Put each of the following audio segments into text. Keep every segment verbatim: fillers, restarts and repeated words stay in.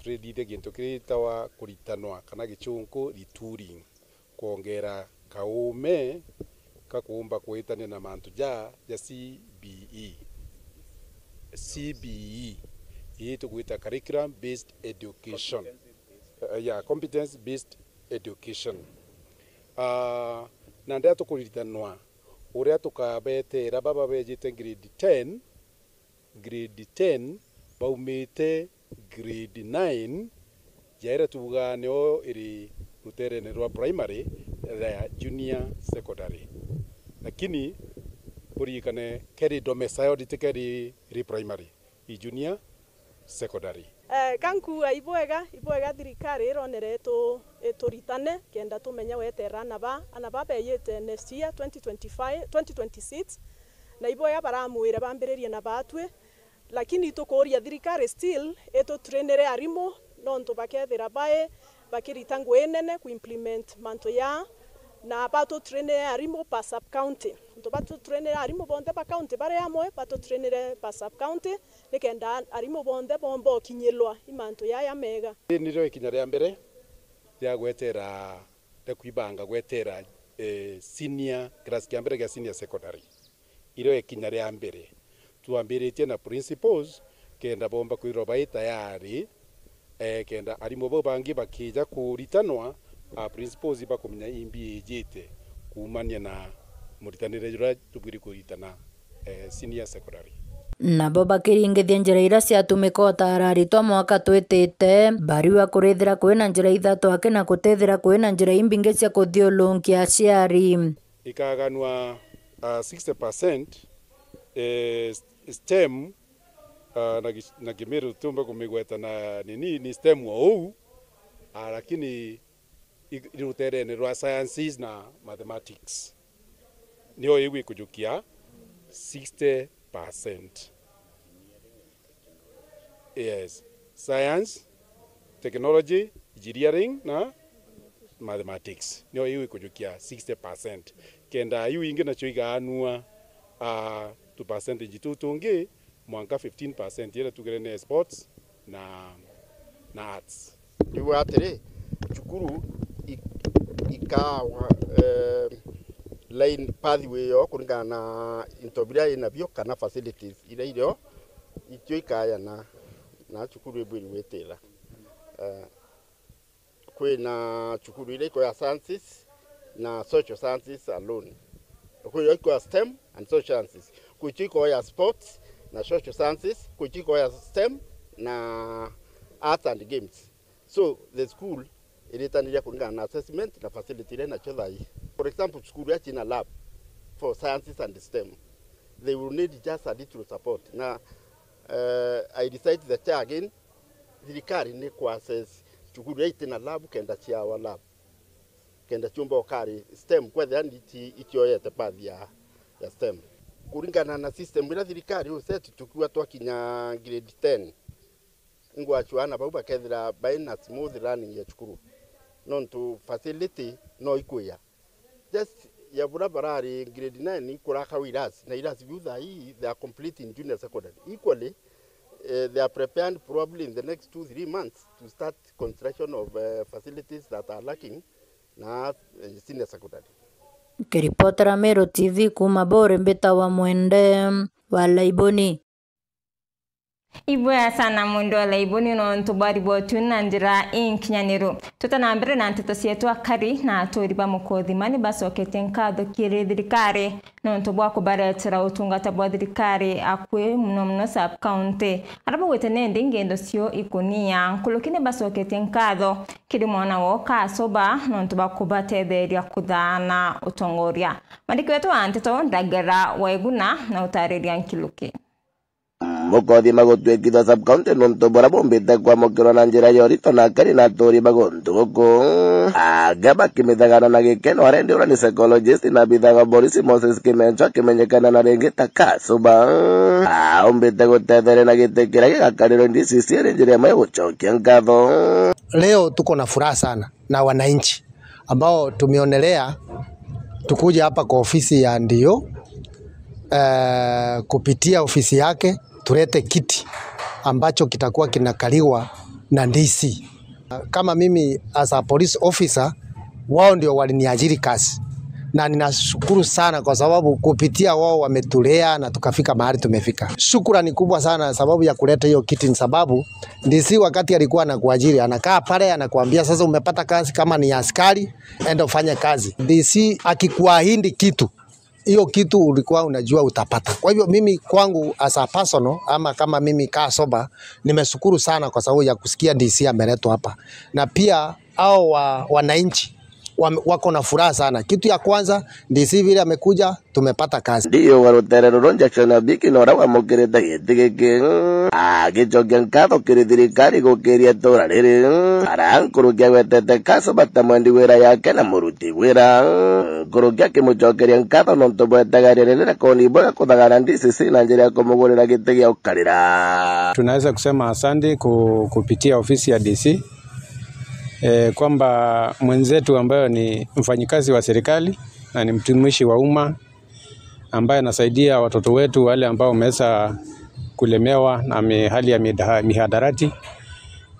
Rithithia gintu kiritawa kuritanwa kana gichunku retooling, kwongera kaume ka kuumba kwitania na mantu ja, ja C B E. C B E, ii tugwita curriculum based education. Eh, yeah, competence based education. Ah, na ndia tukuritanwa uria tukabetera baba bejite grade ten, grade ten, baumite grade nine, jaira tuugaa nio iri ruterene rwa primary ya junior secondary. Lakini buririkane keri domiciled ti keri iri primary, i junior secondary. Eh, ka nkuuga ibwega, ibwega thirikari ironere itu-, ituritane kenda tumenye gweterera ana ba, ana ba beyite next year, twenty twenty-five, twenty twenty-six, na ibwega baramwire bambiririe na batwi, lakini itukuuria thirikari still itutrainire arimu, nontu bakethira bai bakirita ngui nene ku implement mantu ya, na batutrainire arimu ba sub county. Antu batutrainire arimu bonthe ba county bari amwe, batutrainire ba sub county, nikenda arimu bonthe bomba ukinyirwa i mantu yaya mega. Ii nirio ikinya ria mbere ria gwetera, ria kwibanga gwetera, eh, senior, class kia mbere gia senior secondary. Irio ikinya ria mbere. Twambiritie na principals, kenda bomba kwithirwa bai tayari, eh, kenda arimu bau bangi bakija kuritanwa, a principals bakumenya imbi ijite kuumania na muritanire juria tubwiri kuritana, eh, senior secondary. Nabo bakiringithia njira iria ciatumika utaara aritwa mwaka twitite, bariua kurithira kwina njira ithatu aki na kutithira kwina njira imbingi cia kuthiurunkia aciari. Ikaganwa, ah, sixty percent, eh, STEM, ah, na gi-, na Kimiru tumbe kumigweta na nini, ni STEM o uu, ah, lakini i-, i ruterene rwa sciences na mathematics. Nio iu ikujukia sixty percent. Yes. Science, technology, engineering na mathematics. Nio iu ikujukia sixty percent. Kenda iu ingi nacio igaanua, ah, tu percentage tuu tungi, mwanka fifteen percent iria tugire ni sports na, na arts. Ndiuga atiri, cukuru i-, ikaawa, eh, line pathway yo kuringana na into biria inabio kana facilities iria irio, itio ikayana na cukuru ibwiri gwitira. Eh, kwina cukuru iria ikoya sciences na social sciences alone. Kwi yo ikoya STEM and social sciences. Kwi cio ikoya sports na social sciences, kwi cio ikoya STEM na arts and games. So the school iritaniria kuringana na assessment na facility iria inacio thaa ii. For example, cukuru iria ciina lab for sciences and STEM, they will need just a little support. Na, eh, I recite the chair again, thirikari ni ku assess cukuru iria itina lab kenda ciawa lab, kenda ciumba ukari STEM, kwethira ni iti-, itioyete path ya, ya STEM. Kuringana na system iria thirikari u set, tukiuga twakinya grade ten, ingwachua aana bau bakethira baina smooth running ya cukuru, nontu facility no ikwia. Just ya bura barari grade nine ikuraka irasi, na irasi biu thaa ii they are completing junior secondary. Equally, eh, they are prepared probably in the next two, three months to start construction of, eh, facilities that are lacking na, eh, senior secondary. Nkiripotera Meru T V kuuma Bore, mbitawa Mwende wa Laiboni. Ibwea sana Mwende wa Laiboni nontu bwa riboti na njira inkinyaniru. Twita na mbere na nteto cietu, akari na aturi ba Mukothima ni bacoketie nkatho kiri thirikari nontu bwa kubaretera utungata bwa thirikari akui, muno muno sub county. Aria baugite nindi ngendo cio ikunia nkuruki ni bacoketie nkatho kiri mwana wao Kasuba nontu bwa kubatetheria kuthaana utongoria. Mwandiki wetu wa nteto Ndagera Waiguna na utariria nkuruki. Mukothima gutwikithwa sub county nontu buria bumbite kwamukirwa na njira ya urito na akari na aturi ba guntu guku. Anga bakimithagana na gikeno, arendiurwa ni psychologist na abitha wa borisi Moses Kimencho akimenyekana na ringi ta Kasuba. Aumbite gutetheria na giti kiria gigakarirwa D C C iri njira imwe ya gucokia nkatho. Leo tuko na furaha sana na wananchi ambao tumeonelea tukuje hapa kwa ofisi ya D O, eh, kupitia ofisi yake tulete kiti ambacho kitakuwa kinakaliwa na D C. Kama mimi as a police officer, wao ndio waliniajiri kazi. Na ninashukuru sana kwa sababu kupitia wao wametulea na tukafika mahali tumefika. Shukrani kubwa sana sababu ya kuleta hiyo kiti, ni sababu D C wakati alikuwa anakuajiri, anakaa pale, anakuambia, "Sasa umepata kazi, kama ni askari, enda ufanye kazi." D C akikuahidi kitu, hiyo kitu ulikuwa unajua utapata. Kwa hivyo mimi kwangu as a personal, ama kama mimi kaa soba, nimeshukuru sana kwa sababu ya kusikia D C ameletwa hapa. Na pia hao wa, wananchi wame-, wako na furaha sana. Kitu ya kwanza, D C vile amekuja, tumepata kazi. Ndio wa rutere ruru Jackson Abiki nora wamukirite giti giki, agicokia nkatho kiri thirikari gukiria itura riri. Ara nkuruki agwetete kaso bata mwendi wira yake na muruti wira. Nkuruki akimucokeria nkatho nontu bwa itagaria riri na koni bwega kuthagana D C C na njira ya kumugurira giti gia ukarira. Tunaweza kusema asante ku-, kupitia ofisi ya D C, eh, kwamba mwenzetu ambaye ni mfanyikazi wa serikali na ni mtumishi wa umma ambaye anasaidia watoto wetu wale ambao wameweza kulemewa na mi-, hali ya mida-, mihadarati,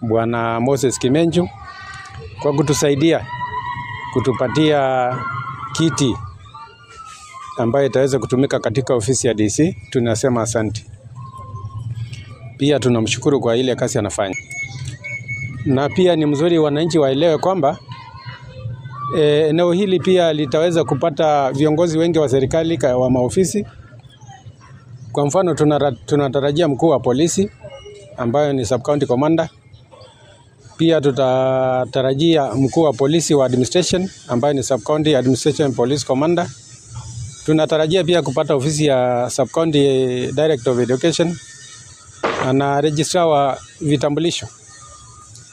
Bwana Moses Kimenju, kwa kutusaidia kutupatia kiti ambayo itaweza kutumika katika ofisi ya D C. Tunasema asante. Pia tunamshukuru kwa ile kazi anafanya. Na pia ni mzuri wananchi waelewe kwamba, eh, eneo hili pia litaweza kupata viongozi wengi wa serikali ka-, wa maofisi. Kwa mfano, tunara-, tunatarajia mkuu wa polisi ambayo ni sub county commander. Pia tutatarajia mkuu wa polisi wa administration ambaye ni sub county administration police commander. Tunatarajia pia kupata ofisi ya sub county director of education na registrar wa vitambulisho,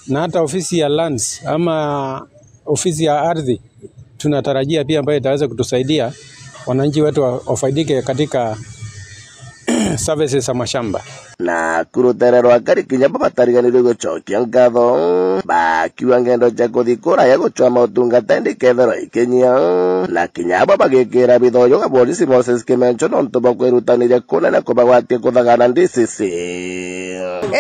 na hata ofisi ya lands ama ofisi ya ardhi tunatarajia pia ambayo itaweza kutusaidia wananchi wetu wa-, wafaidike katika services za mashamba. Na ku rutere rwa kari kinya bo batariganirwe gucokia nkatho, bakiuga ngendo cia kuthi kuraya gucwa motungata indi kethirwa ikinyia, na kinya bo bagikira bithoyo ga polisi Moses Kimencho nontu bwa kwirutaniria kunene kubagwatia kuthagana D C C.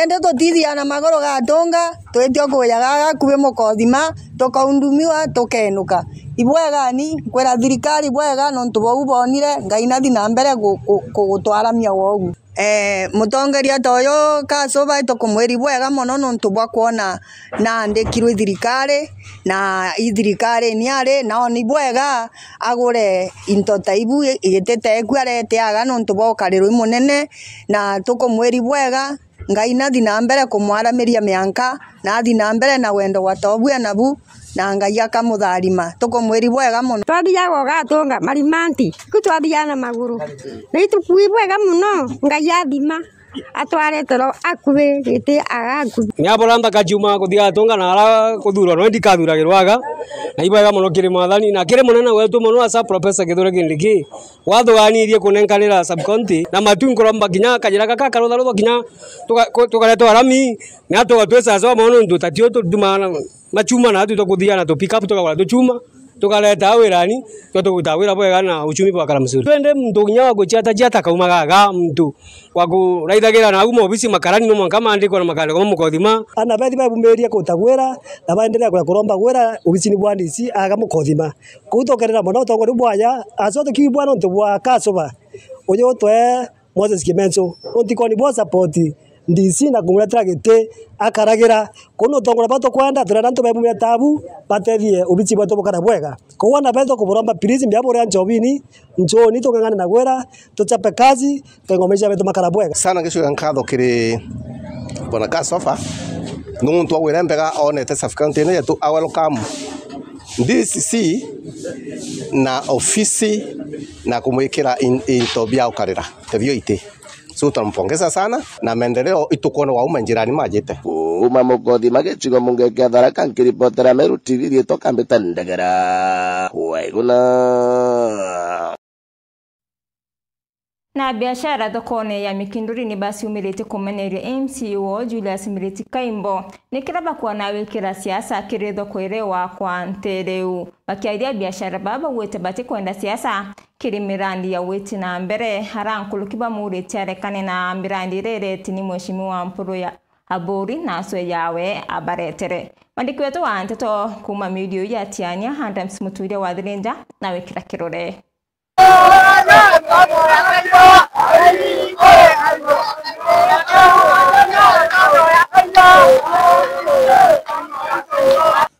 Indi tutithia na maguru gatunga, twitio kuya gaga kubi mukothima, tukaundumiwa, tukenuka. Ibwega ni nkwira thirikari bwega nontu bwa u bonire, Ngai nathi na mbere gu-, gu-, kugutwaramia wou. Eh, mutongeria ta uyu Kasuba tukumwiri bwega mono nontu bwa kwona naandikirwe i thirikari, na i thirikari ni ari, naoni bwega agure into ta ibu, i-, igitite iku arete aga nontu bwa ukarirwe i munene, na tukumwiri bwega, Ngai nathi na mbere kumwaramiria mianka, na athi na mbere na wendo wa tobu enabu, na Ngai akamutharima. Tukumwiri bwega mono. Twathiaga ugatunga marimanti, iku twathiaga na maguru. Na itukui bwega mono, Ngai athima, atwarete ro akubi giti agaku. Ni aboranta kaciuma kuthia atunga na ara kuthurwa, no ndikathuragirwa aga. Na ibwega mono kiri Mwathani, na kiri munene wetu mono asa Professor Kithure Kindiki. Wathuganirie kunenkanira sub county, na matu nkuromba kinya kajira gaka karutharuthwa kinya tuka-, ku-, tukaretwa rami, na tugatwisa sawa mono nontu tatio tutumaga na machuma na atu tukuthia na tu pick up tukagura tuchuma, tukareta wirani, twa tuguta wira bwega na uchumi bwa Karamsuri. Twende muntu kinya wa guchiata chiata kauma gaga, muntu wa kuraithagira na auma obisi makarani no mwanka maandikwa na makandikwa ma mukothima. Ana bethi babumiria kuta gwira, na baendelea kuya kuromba gwira obisini bwa D C aga mukothima. Kuu tukerera mono utongoria bwaya, acio tukiuga bwana untu bwa Kasuba, uyu twe Moses Kimenso, untikoni bwa support D C na kumuretera giti akaragira. Kuu ni utongoria bwa tukwenda, turenda antu bebumia tabu, batethie ubichi bwetu bukara bwega. Kuu ana betu kuburomba please, mbia buria njobini, njoni tung'ang'ane na gwira, tuchape kazi, Keng'omecia betu makara bwega. Sana ngicukia nkatho kiri Bwana Kasofa, ni muntu wa gwira mbega onete sub county ino yetu, a welcome D C C na ofisi na kumwikira in-, into bia ukarira tebio iti. So tunampongeza sana na maendeleo itukwona wauma njirani majite. Kuuma mukothima gicigo munge kia Tharaka, nkiripotera Meru T V riitwa Kambita Ndegera. Waiguna. Na biashara thokone ya Mikinduri ni baciumiritie kumeneria M C A wao Julius Miriti Kaimbo ni kiria bakwona wikira siasa kiri thoko iri wa kwa nti riu. Bakiaria biashara baba baugite batikwenda siasa kiri mirandi ya witi na mbere, ara nkuruki bamuritie arekane na mirandi iria ireti ni Mheshimiwa Mpuru ya Aburi na acwe yawe abaretere. Mwandiki wetu wa nteto kuuma miurio ya Tiania, Adams Mutuire wa Thirinja, na wikira kirore.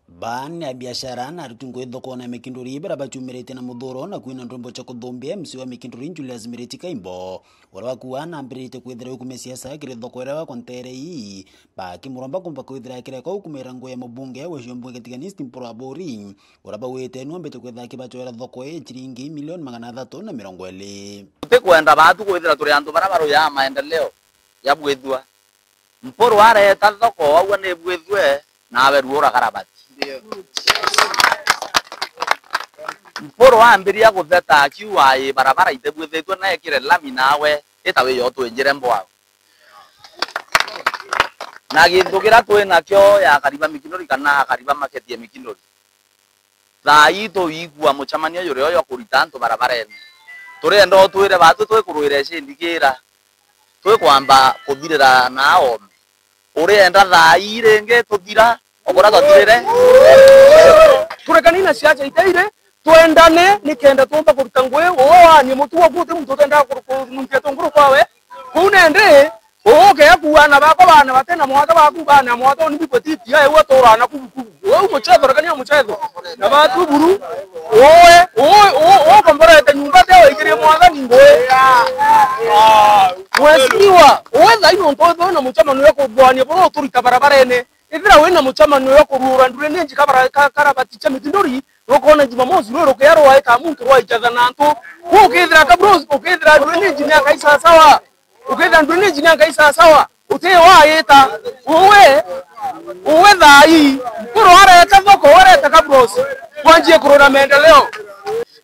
Baa ni abiashara na aruti ngugi thokone ya Mikinduri, baria baciumiritie na muthuro na kwina ndwimbo cia kuthumbia M C wa Mikinduri, Julius Miriti Kaimbo, uria wakuuga nambiritie kwithira ukumia siasa kiri thoko iria gwakwa ntere ii, bakimuromba kumba kwithira akireka ukumira ngugi ya mubunge wa Icumbuge Gitiganist Mpuru Aburi, uria baugite numbite kwithira akibacoera thoko ii ciringi milioni magana athatu na mirongo iri. Tutikwenda baatu kwithira turi antu baria baruyaa maendeleo jabwithua. Mpuru areta thoko, aua nibwithue, nawe ruura karabati. Mpuru ambiria gutheta akiuga, ii barabara itibwithitue na ekire lami, nawe ita wiyo utwinjire mbwao. Na gintu kiria twi nakio ya Kariba Mikinduri kana Kariba Market ya Mikinduri, thaa ii tuigua mucemanio juria uju jwa kurita antu barabarene. Turienda utwire baatu twikurwira icindi kira twikwamba kuthirira na aome. Urienda thaa ii ringi tuthira o kuria twathirire? Turekani na siasa itairi, twendane nikenda tuumba kuruta ngugi. Uu waanie mutugo, guti muntu utendaga ku-, kununkia tunguru kwawe. Kuu nandi, uu ukea kuuga aana bakwa baana bati na mwatha, bakuuga aana mwatha, uni bikwe titi, ae uu aturaa na kubu kubu. Uu mucetho, rekania mucetho. Na batu buru, uwe, uwe, uwe, ukomborete nyumba, te waikirie mwathani ngugi. Mheshimiwa, uwe thaa ii nontu withirwe na mucemanio jwa kugwania buria uturita barabarene. Ithira wina mucemanio jwa kuruura drainage kabara-, ka-, karabati cia Mikinduri, rukona Jumamosi rwi rukia rwaita muntu rwaijatha na antu. Kuu ukithira kabro-, ukithira drainage ni akai sawasawa. Ukithira drainage ni akai sawasawa. Uti waita. Uwe, uwe thaa ii. Kuru areta thoko, areta kabros. Twanjie kurura maendeleo.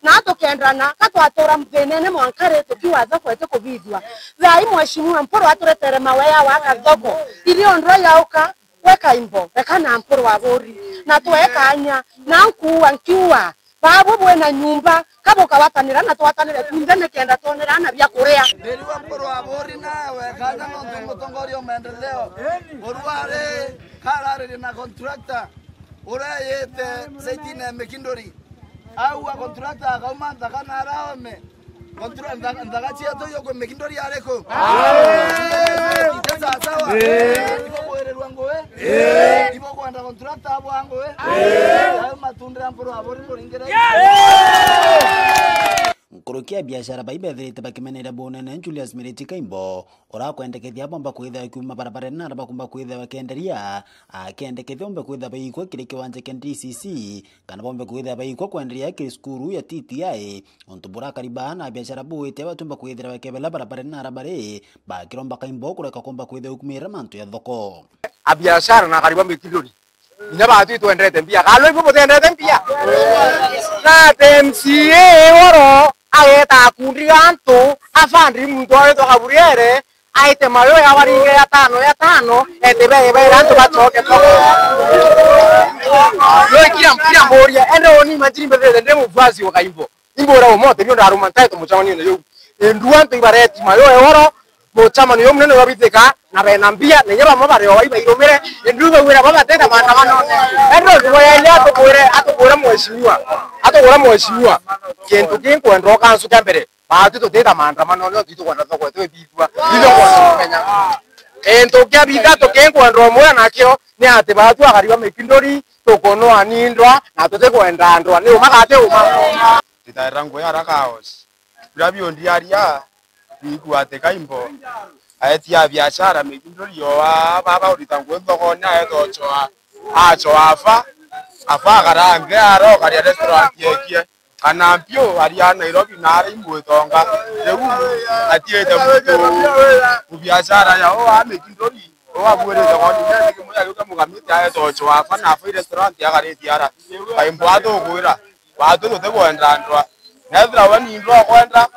Na tukendana, ka twatura thinene mwanka ri tukiuga thoko itikubithua. Thaa ii Mheshimiwa Mpuru aturetere mawe ya waka thoko. Irio ndwa yauka, we Kaimbo, reka na Mpuru Aburi. Na twe kanya, na nkuua, nkiuga, babu bwina nyumba, ka bukawatanira na twatanire twinthe nikenda twonere aana bia kuria. Ndiriwa Mpuru Aburi nawe, kanya nontu mutongoria wa maendeleo. Urware, kararirie na contractor, uria yite site-ini ya Mikinduri. Aua contractor akauma nthaka na araome. Contra-, ntha-, nthaga cietu iu kwi Mikinduri ariku? Ite sawasawa? Ibo kwirirua ngugi? Ibo kwenda contractor abwa ngugi? Au matundira Mpuru Aburi muringire. Nkuruki ya biashara bai bethirite bakimeneria bunene Julius Miriti Kaimbo, urakwendekethia bomba kwithira kiuma barabarene na aria bakumba kwithira bakienderia, akendekethia bombe kwithira baikwa kiri kiwanja kia D C C, kana bombe kwithira baikwa kwenderia kiri cukuru ya T T I, untu buria akari baa na biashara buite batumba kwithira bakebela barabarene na aria bari, bakiromba Kaimbo kureka kumba kwithira ukumirira mantu ya thoko. Abiashara na akari ba Mikinduri, inya baatu itwendete mbia. Kalo ibu butendete mbia? Na ati M C A woro ageta akundi ga antu, afandi muntu aretwa Gabriele, aite mayo ya baringe ya tano, ya tano, ete be, be, antu bacoke thoko. Yo kila, kila mboria, ende oni imagine mbethete ndi mubwazi wa Kaimbo. Imbura Omote, nio ndaruma ntaeto mucemanio na yo. Endu antu ibareti mayo eworo, mucemanio munene urabitika, na bena mbia, na inya bamwe barioa ibairumire, endu bawira baba teta maandamano. Ende tuboyaile atukwire, atukwire mheshimiwa, atukwire mheshimiwa. Kintu kinkwenda ukansu kia mbere, baatu tutita maandamano, nio titukwenda thoko yetu ibithua. Ithukwenda kumenya. Kintu kia bithatu kinkwenda umwira nakio, ni ati baatu akari ba Mikinduri, tukunwa ni ndwa, na tutikwenda ndwa. Ni uma kana ti uma? Nditaira ngugi ara chaos. Biria bionthe aria, biigua ati Kaimbo aetia biashara Mikinduri oa baba urita ngugi thokone aeta ochoa, achoa afa, afa akarange ara okaria restaurant yekie. Kana mpio aria Nairobi na ara imwitonga. Riu atiete muntu ku biashara ya o a Mikinduri, o abuirite kwa dunia, ni kimwe agiuka mugamiti aeta ochoa afa na afa i restaurant akariti ara. Kaimbo atukwira, baatu tutikwenda ndwa. Na ethira we ni ndwa ukwenda,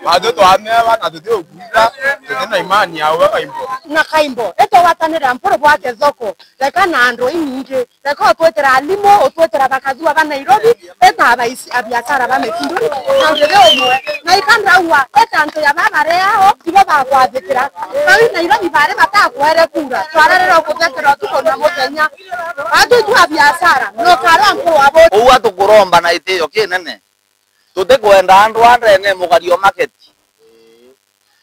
Batwi twamewa na tuti ukuitha, tuti na imani ya uwe Kaimbo. Na Kaimbo, itugwatanira mpuru bwake thoko, reka na andu inyingi, reka utwitira alimu, utwitira bakathua ba Nairobi, eta abaisi a biashara ba Mikinduri, na tuti umwe. Na ikandaua, eta antu ya babareao, ibo bakwathikira. Bau Nairobi bari batakwere kura, twararira ukuthekera utuku na muthenya. Batwi twa biashara, no karwa mpuru wa bo. Uu atukuromba na itio kinene. Tutikwenda andu a ndene Mugario market.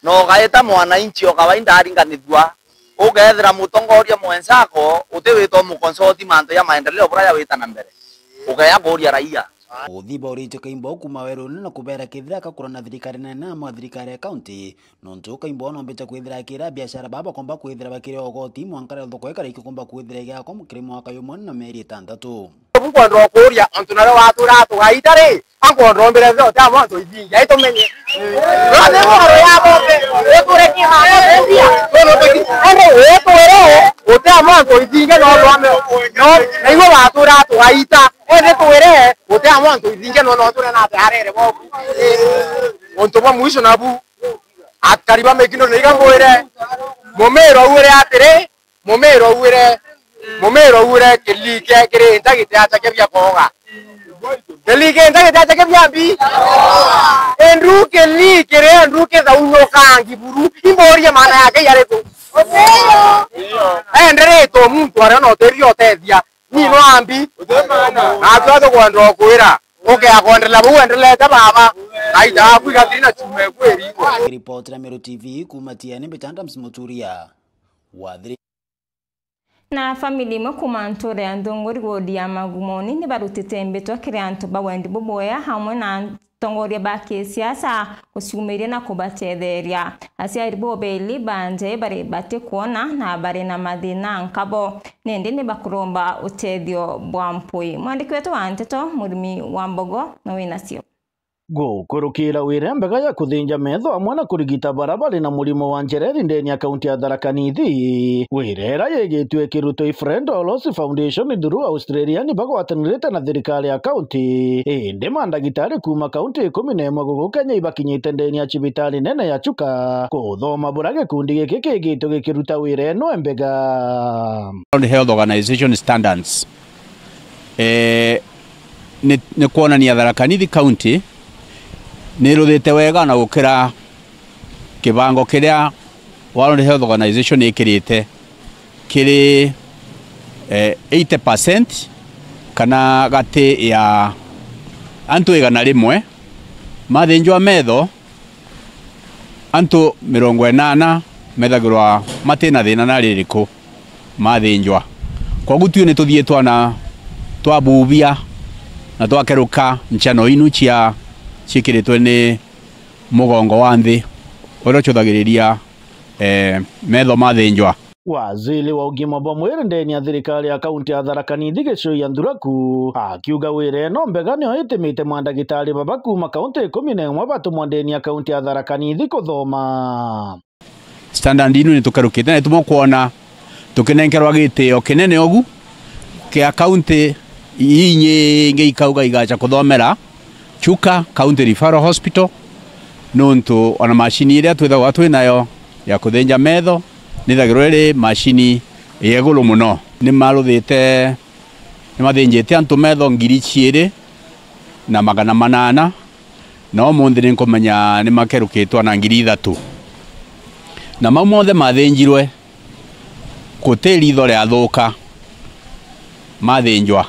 Na ugaita mwananchi o kawaida aringanithua, ukethira mutongoria mwenzako utiwita umuconsulti mantu ya maendeleo buria yawita na mbere, ukeya kuuria raia. Uthiba uritio Kaimbo kuuma werune na kubera kethira akakura na thirikari nene ama thirikari ya kaunti, nontu Kaimbo nombite kwithira akira biashara baba bakomba kwithira bakiri ogoti mwanka riria thoko ikara ikikomba kwithira igiakwa kiri mwaka yumwe na mieri itantatu. Bukwenda kuuria, ontu nawe watura tugaita ri, ankwenda ombire nthe uti amwe antu ithingi, ai tumenye. Rwathe rwaro ya bombe, wikure ki mama mbia, ende witwire, uti amwe antu ithingi no rwame, no, na iwe watura tugaita, ende twire, uti amwe antu ithingi no, no ture na ati arere boku. Ontu bwa mwisho nabu, akari ba Mikinduri na iga mbwire, mumiro ure atiri, Mumiro ure, mumiro ure kilike kiri nta gitiacha kibia koga. Kilike nta gitiacha kibia mbi. Endu kilike kiri endu kithaunyukangi buru. Imborie maana yake yariku? Enderetwo muntu aria no tiri otethia. Ni no ambi. Na atu atukwenda kwira. Uke akwendelea bau endelete baba. Aita aku igathiri na chuma ekwiri. Ripoti ya Meru T V kuuma Tiani, Mbita Adams Muturia. Wathiri. Na famili imwe kuuma ntuura ya Nthunguri wodi ya Magumoni ni barutite mbitwa kiri antu ba wendi bubwea amwe na atongoria ba kisiasa guciumiria na kubatetheria. Aciari bobeli ba Njai bari batikwona na bari na mathina nkabo, nindi ni bakuromba utethio bwa mpwi. Mwandiki wetu wa nteto, Murimi wa Mbogo, no wina cio. Gukurukira wira mbega ya kuthinja metho amwe na kurigita bara bari na murimo wa njereri ndeni ya kaunti ya Tharaka Nithi. Wira ira yigitwe ikirutwa i Fred Hollows Foundation through Australia ni bagwatanirite na thirikari ya kaunti. Indi mandagitari kuuma kaunti ikumi na imwe guku Kenya ibakinyite ndeni ya cibitari nene ya Chuka kuthoma buria gikundi giki kigitwe gikiruta wira ino mbega. World Health Organization standards. Eh, ni, ni kwonania Tharaka Nithi County ni iruthite wega na gukira kibango kiria World Health Organization ikirite kiri, eh, eighty percent kana gati ya antu igana rimwe mathinjwa metho, antu mirongo inana methagirwa mati na thina na ririku mathinjwa. Kwogu tui ni tuthii twana twabubia na twakeruka nchano inu cia cikiritwe ni mugongo wa nthi uria ucuthagiriria, eh, metho mathinjwa. Waziri wa ugima bwa mwiri ndeni ya thirikari ya kaunti ya Tharaka Nithi Gicui ya Nthuraku akiuga wira ino mbega nio itimite mandagitari baba kuuma kaunti ikumi na imwe batumwa ndeni ya kaunti ya Tharaka Nithi kuthoma. Standard inu ni tukerukite na itumwa kwona tukinenkerwa gitio kinene ugu kia kaunti inyingi ikauga igacha kuthomera Chuka County Referral Hospital, nuntu ona macini iria twithagwa twi nayo ya kuthinja metho nithagirwa iri macini ya iguru muno. Ni maruthite, ni mathinjite antu metho ngiri ciiri na magana manana, na umunthi ni nkumenya ni makerukitwa na ngiri ithatu. Na mau monthe mathinjirwe, guti ritho riathuka mathinjwa.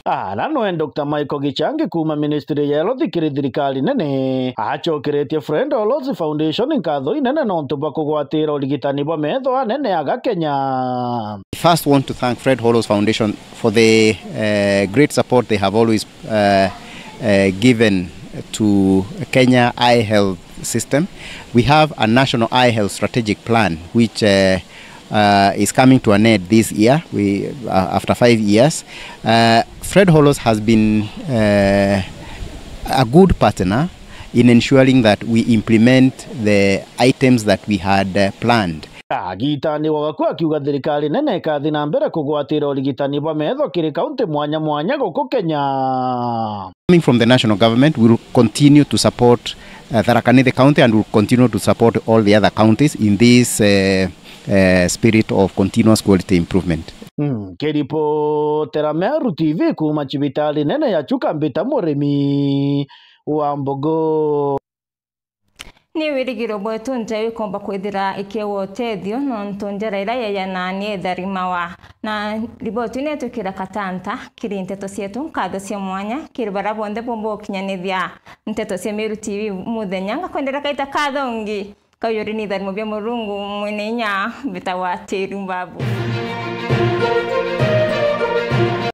Ara noe Doctor Michael Gichangi kuuma ministry ya health kiri thirikari nene, acokeretie Fred Hollows Foundation nkatho inene nontu bwa kugwatira urigitani bwa metho anene aga Kenya. First, want to thank Fred Hollows Foundation for the, uh, great support they have always, uh, uh, given to Kenya eye health system. We have a national eye health strategic plan which, uh, uh, is coming to an end this year. We, uh, after five years, uh, Fred Hollows has been, uh, a good partner in ensuring that we implement the items that we had, uh, planned. Agitani wa gaku akiuga thirikari nene ikathi na mbere kugwatira urigitani bwa metho kiri kaunti mwanya mwanya guku Kenya. Coming from the national government, we will continue to support uh, Tharaka Nithi County and will continue to support all the other counties in this uh, uh, spirit of continuous quality improvement. Mm, kiripotera Meru T V kuuma cibitari nene ya Chuka, mbita Murimi wa Mbogo. Ni wirigiro bwetu nteto ikomba kwithira ikiewa utethio, nontu njara iria yeyana ni itharimawa. Na riboti netwikira katanta kiri nteto cietu. Nkatho cia mwanya kiri baria bonthe bomba gukinyanithia nteto cia Meru T V muthenya. Ngakwendera kaita kathongi kauyuri ni itharimo bia Murungu mwene inya, mbitagwa Tiri Mbabu.